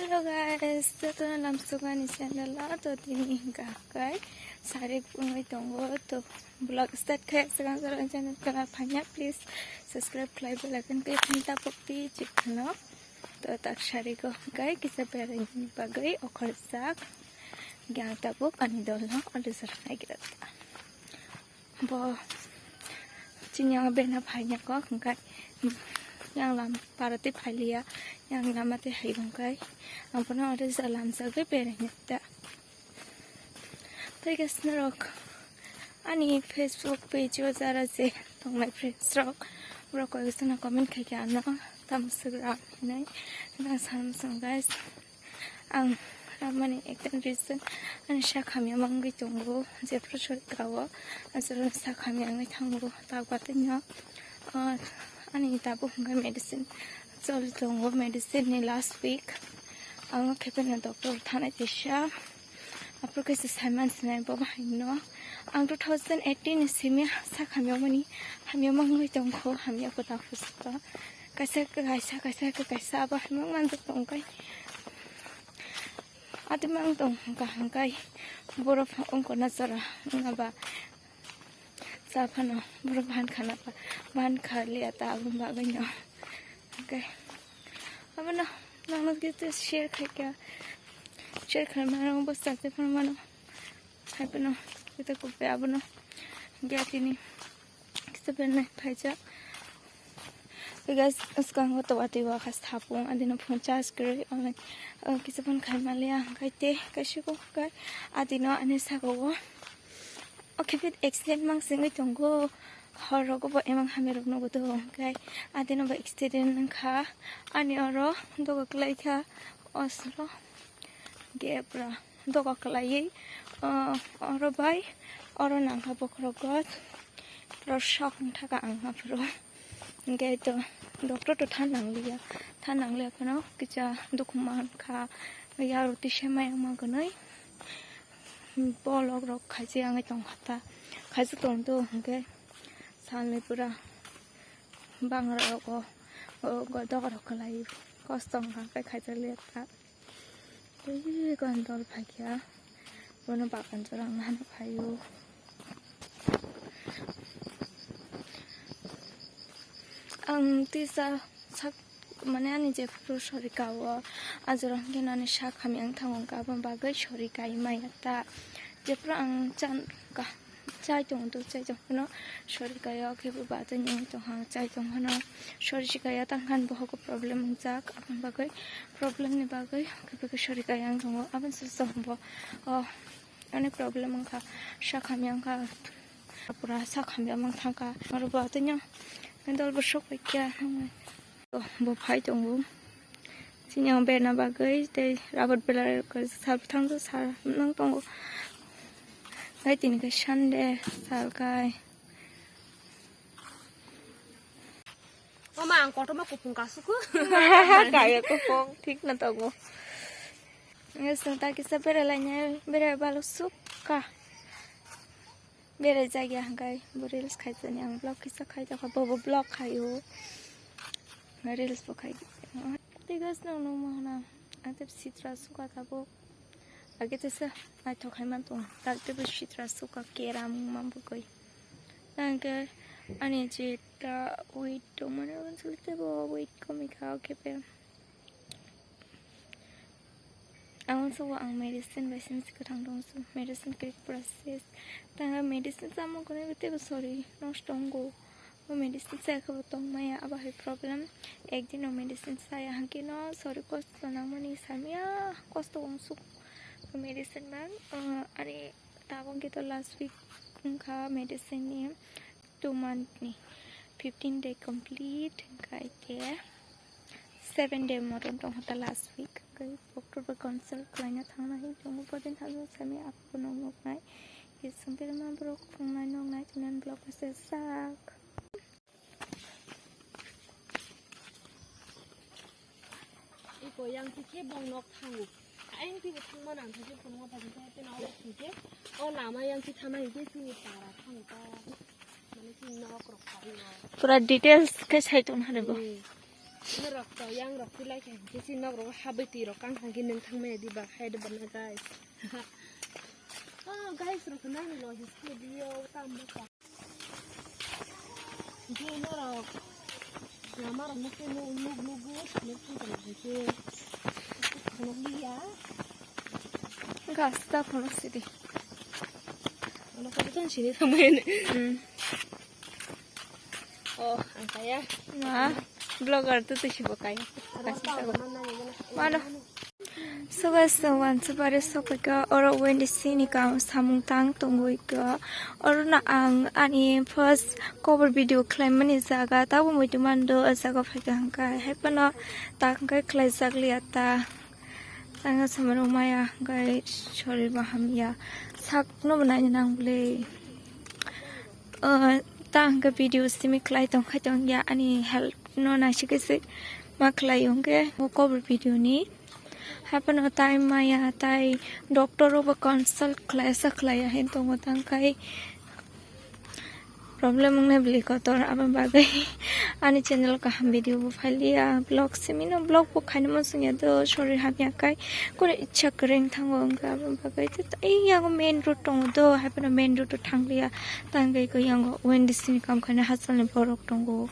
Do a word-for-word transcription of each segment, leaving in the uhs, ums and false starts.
Hello guys, jotono lamsukmani channel o to tini hwnkha kai sari wngwi tongo to vlog start khai swkang jora channel kana phanya please subscribe khlai bell icon khe phone tapok di chikno to tak sari go kai kisa beraini bagwi okhorjak yang tabuk ani dol no alujak naigira. Bo chini yang bena phai nya kok hwnkhe yang lam parati phailiya yang lama te hai hwnkhe ang bono ore ja lamjagwi beraina ta. Tei guys norok ani Facebook page o jara je tongnai friends rok borok koi sona comment khai khe ano tamo swkra hinwi nang sana muchung guys. Ang ramani ekta reason ani sak hamya mangwi tongo, jephru sori kao, aswrwng sak hamya wngwi thango, tak batwino, ah, ani tabuk hwnkhe medicine choli tongo, medicine ni last week. Ang khe phano doctor thanai teisa, aphuru khe se saiman sinai bo bahai no. Ang two thousand eighteen ni simi sak hamya mani, hamya mangwi tongkho, hamya kwtal phusuka. Kaisa kaisa, kaisa kaisa, abo hamya manjak tongkha. Ati mang tong kaham kai borok wngkona chora wngna ba cha phano borok ban khana ba ban kha liya ta aboni bagwi no. Okay. Abono nangno kisa share khai kha. Share khai mano bo sa te phano mano. Hai phano kita kupe abono. Gya tini. Kisa bernai phaijak. Guys, swkango to watwi wakha sapung, adino phone charge kwrwi, online, uh, kisa phone khai maliya, hwnkhe tei kaisa kok kai adino ani saka o. O khe accident mang singwi tongo, hor rogo bo emang hamya rok nugo to, hwnkhe adino bo accident wngkha, ani oro doga kwlai kha, oslo gap ra. Doga kwlaiwi, ah, oro bai oro nangkha bokhorok rok sok wngthaka ang aphuru hwnkhe to doctor to tha nangliya tha nangliya phano kisa dukhu mankha ya roti semai wngma gwnwi bolok rok khaijak wngwi tongkha ta khaijak tongdo hwnkhe salni pura bangra rok o doga rok kwlaiwi kosto wngkha hwnkhe khaijak liya ta. Tei kon dol phaikha, bono bagan jorang nahana phaio. Ang tisa sak, mane ani jephuru sori kao, a jorang khe nani sak hamya wng thango, wngkha aboni bagwi sori kai maya ta. Jephuru ang chan ka, Chai tongo to, chai tong phano sori kaya, khe bo ba tei nini tong ha, chai tong phano sori si kaya, tang khan bohogo problem wngjak, aboni bagwi problem ni bagwi khe bo sori kaya wng tongo, aboni sasa bo, oh, ani problem wngkha, sak hamya wngkha, pura sak hamya wng thangkha, oro ba tei no dol bo sok pai kha. Bo phai tongo. Chini ang berna bagwi tei rabar bela sal thangdo sal nang tongo. Tei tini khe Sunday sal kai. Mama ang kotorma kupung kasuku. Kaya kupung thik na tongo. Ngesung ta kisa bera lainai bera balo sukka. Berai jagya hwnkhe bo reels khaisani ang vlog kisa khai tongkha, bobo vlog khaio, reels bo khai. Tei guys, nwng nukma hwnna ang tei sitra suka tabuk. Age tesa naithok khai man tongo, tak tei bo sitra suka keram wngma bwkwi. Hwnkhe ani je ta weight tongmani uansukhe teibo weight komikha, o khe Ang uansukgo ang medicine bai simi se kwthang tong su, medicine kwrwi pura ses. Tang medicine chamung kwrwi teibo sori nosto wngo. O medicine chaya khe bo tong maya, abo hai problem. Ekdin o medicine chaya hwnkhe no sori kosto nangmani samya kosto wngsuk. O medicine man, ah, ani tabuk khe to last week wngkha medicine ni. Two month ni fifteen day complete, hwnkhe seven day moron tongkha ta last week. Hwnkhe doctor bai consult khlaina thangna hwnwi tongo, bodin hajak sami aphuru nuknai. Kisum berma borok khungnai nuknai, tini vlog se sak. Iko yang khe bong nok thango. Ayang twi bo thangma nang thangkhe phunukma thangkhe tei nang obo thangkhe o lama yang twi thangma hinkhe chini para thango ta. Mane chini nok rok kharwi o. Pura details khe sai tong hare bo. Hmm. Norok to yang rok pilai kha, kisi nok rok habai twi rok kang kang khe nung thang maya diba, hai de bana, guys. Oh, guys, rok nang lo his video tam ba. Di norok. Lama rok nuk nuk nuk nuk nuk nuk nuk nuk ya. Gas ta phone sidi. Ano ko ton sini thang maya ne. Hmm. Oh, ang kaya. Ma, vlogger tu tu sibo kaya. Mano. Suga suga wansa bare sokoi ka oro Wendy's ni kam samung tang tongoi ka. Oro na ang ani first cover video khlai mani jaga tabo muitu mando o jaga phai ka hangka. Hai pano ta hangka khlai jak liya ta. Tanga samano maya hangka sorry baham ya. Sak no nai nang ble. O, ta hwnkhe video simi khlai tong khai tong ya, ani health no naisingkhe se ma khlai hwnkhe o cover video ni. Haphano time maya tai doctor rok bo consult khlai sa khlai ya hin tongo tang khai problem wngnai bwlwi kotor, aboni bagwi ani channel kaham video bo phailiya, vlog simi no vlog bo khaina muchungya do, sorry hamya kai. Kunu icha kwrwng thango wngkha, aboni bagwi tei, tei yango main road tongo do, hai phano main road o thangliya. Tangwi khe yango Wendy's ni kam khaina hachal ni borok tongo.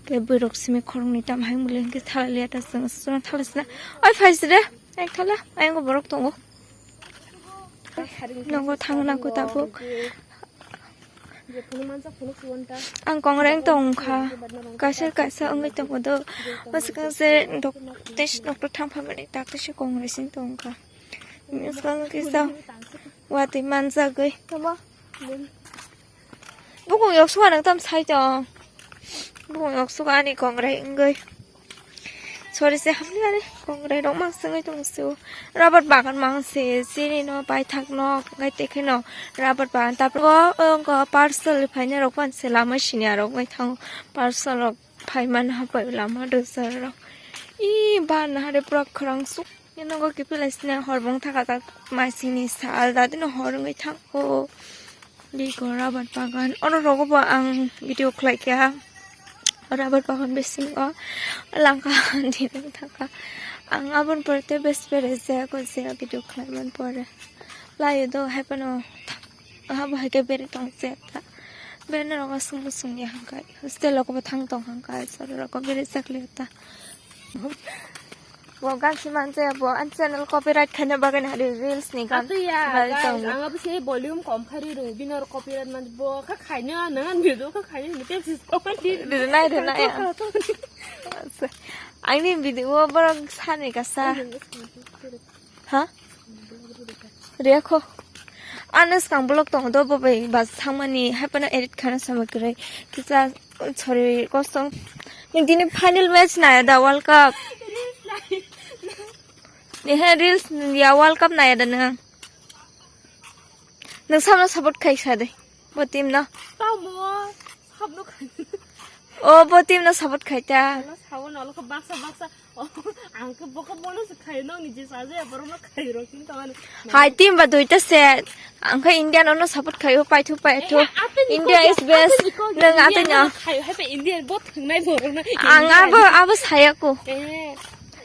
Khe borok simi khoroknwi tam hai muli hwnkhe thalaliya ta chwng, chwng thalasina. Oi, phaiside, ek thala, ayang borok tongo. Nongo thangna ko tabuk. Ang kongreng tong kha. Kaisa kaisa wngwi tongo do. Bwswk se dok-, tei doctor thang phamani tak tei se kongreng sing tong kha. Bwskango kisa watwi manjagwi. Bukung yok suka nang tam sai tong. Bukung yok suka ani kongreng wngwi. Sorry se hamni ani kongrai rok mang sengwi tong se o. Rabar bagan mang se chini no paithak no ngai te kheno rabar bagan tapro o wngkha parcel phaina rok pan se lama sini arok ngai thango parcel rok phai man hapai lama dwsa rok. I ban hare pura khorang suk. Ino go kiphilai sini hor bong thaka tak mai sini sal da dino hor wngwi thango. Di ko rabar bagan. Ono rogo bo ang video khlai kha. Rabar bagan bisingo langka di nang thaka. Ang abon pore te bes bere je ko je video khlai man pore. Layo do hai pano. Aha bo hai ke bere tong je ta. Bere no rogo sung sung ya hangkai. Hostel rogo bo thang tong hangkai. Soro rogo bere chakle ta. Bo gan si man je bo an channel copyright khaina bagwi na hari reels ni gan. Atu ya, viral guys, tong. Ang abo se volume kom khai ri rung, bini oro copyright man bo kha khaina, nang an video kha khaina, ni te sis ko kan di. Di nai, di nai, ya. Ani video borok sani kasa. Ha? Riya kho. Ano skang vlog tong do bo bai bas thangmani hai pano edit khana sama kwrwi. Kisa sorry kosong. Ning tini final match naya da World Cup. Ni he reels ya World Cup naya da nang. Nang samno support khai sa de. Bo team no. Tamo. Sabno khai. O bo team no support khai ta. Ala sawo no ala baksa baksa. Ang khe bokha bono se khai no ni je sa je borok no khai ro kin tawani. Hai team ba duita se. Ang khe India no no support khai o paithu paithu. Eh, eh, India is best. Nang atanya. Khai hai pe India bo thangnai borok no. Ang abo abo saya ko. Eh,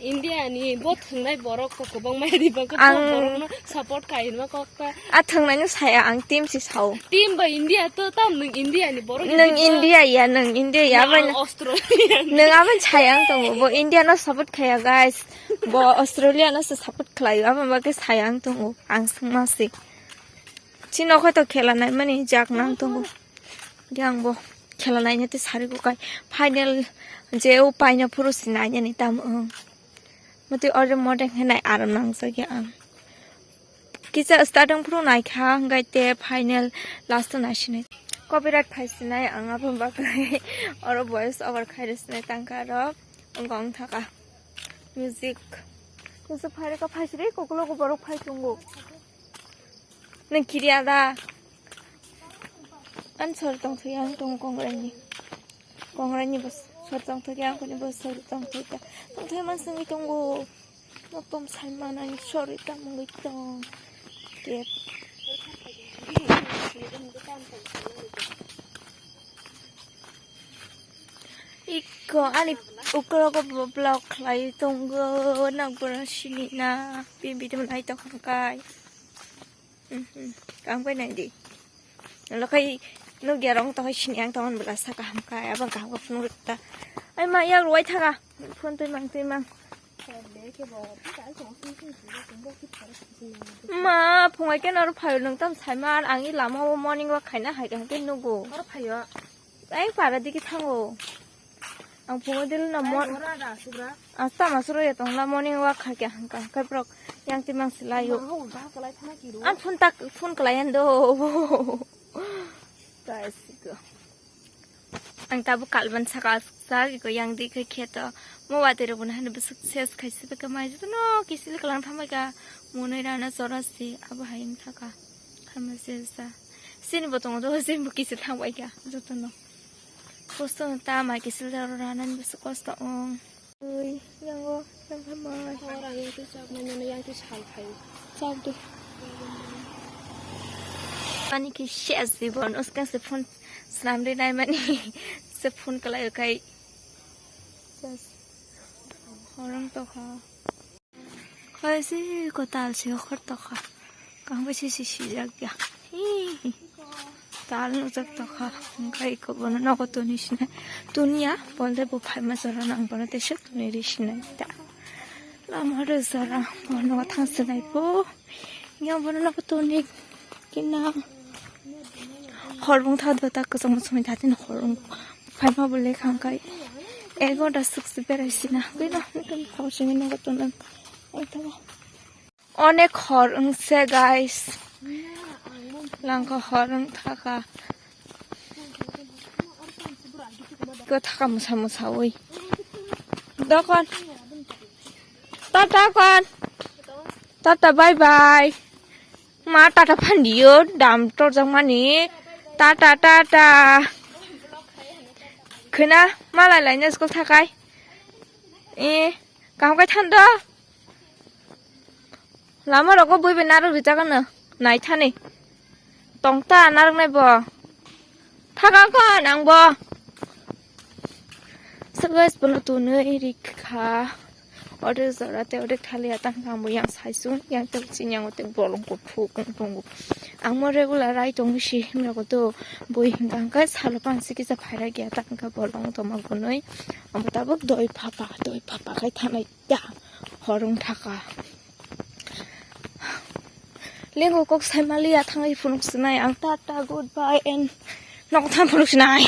India ni bo thangnai borok ko kobang mai di bang ko borok no support khai ma kok. A thwngnaino saya ang team si sao. Team ba India to tam nwng India ni borok. Nwng India ya, nwng India ya. Nwng Australia. Nwng abon saya ang tongo. Bo India no support khaya guys. Bo Australia no se support khlaio. Abo bagwi saya ang tongo. Ang swngma si. Chino kho to khela nai mani jak nang tongo. Yang bo khela naina te sari ko kai final je o paina phuru si naina ni tam ang. Mati ore modern henai aram nang jagya ang. Kisa starting phuru naikha, hwnkhe te final last o naisinai. Copyright phaisinai ang abo bagwi oro voice over khai rwsinai tangkha aro wngkha wngthaka music. Kisa phairwkha phaisiri koklo borok phai tongo. Nwng kiriya da? An sor tongthokya ang tongo kongraini. Kongraini bo sor tongthokya ang kuni bo sor tongthokya. Tongthokya man sengwi tongo. Noktom salman ani sori tamungwi tong. Kep. Iko ani Ukrogo bo vlog khlai tongo, nang bono sini na, bini video nai tong kha kai. Mhm, kang bai nai di. Lo kai, no gerong to hai sini ang tong bela sa kaham kai, abang kaham ka phone ta. Ai ma yak roi thaga, phone tui mang tui mang. Ma, phungai ke noro phayo nung tam sai man, ang i lama o morning walk khaina hai kaham ke nugo. Oro phayo. Ai para digi thango. Ang phungo dil na mon. Ora da subra. Asta masuro ya tong la morning walk kha kya hangka kai prok yang ti mang silai yo. Ang phone tak phone kalai ando. Guys, go. Ang tabu kalban saka sa ko yang di ke kheto. Mo wa tere bun han bu success khai sibe ka mai to no kisil kalang thamai ka. Mo nai rana chora si abo hai thaka. Hama sesa. Sini bo tongo do sini bo kisil thang bai ka. Joto no. Kosto no ta mai kisil da ro rana ni bu kosto ong. Ui, yango, yang hamai. Ora yang tu chak nai nai yang tu sal khai. Chak de. Ani ki shes di bon, uska se phone slam de nai mani. Se phone kalai kai. Ses. Horong to kha. Khai si kotal si hor to kha. Kang bai si si si jak ya. Hi. Tal nukjak tokha, hwnkhe iko bono nogo toni sinai. Toniya, bolde bo phaima jora nang bono teisa toni ri sinai ta. Lama ro jora, bono thang sinai bo. Yang bono nogo toni kina. Horbung tha do ta kwchangma sumui tha tini horbung phaima bo lekha hwnkhe. Egonta suk si berai sina. Kino, nukun khao simi nogo toni. Oi tamo. Onek hor wngse, guys. Langkha hor wng thaka. Ko thaka musa musa oi. Dokon. Tata kon. Tata bye bye. Ma tata phandiyo dam torjak mani. Tata tata. Khena malai laina school thakai. Eh, kaham kai thando. Lama rogo bui bai narwk rijak ano. Nai thani. Tong ta narwk nai bo. Thaka kho nang bo. So guys, bono tuni rik kha. Odek jora te odek thali atang kha bo yang saisu yang te chini yang te bolong ko phu kong kong. Ang mo regular rai tong si himra ko to bui hingkang kai salo pang si kisa phaira gya tang kha bolong to ma gonoi. Ang tabuk doi phapa doi phapa kai thanai. Ya, horong thaka. Lengo kok sai maliya thangai phunuk sinai ang tata goodbye and nok thang phunuk sinai.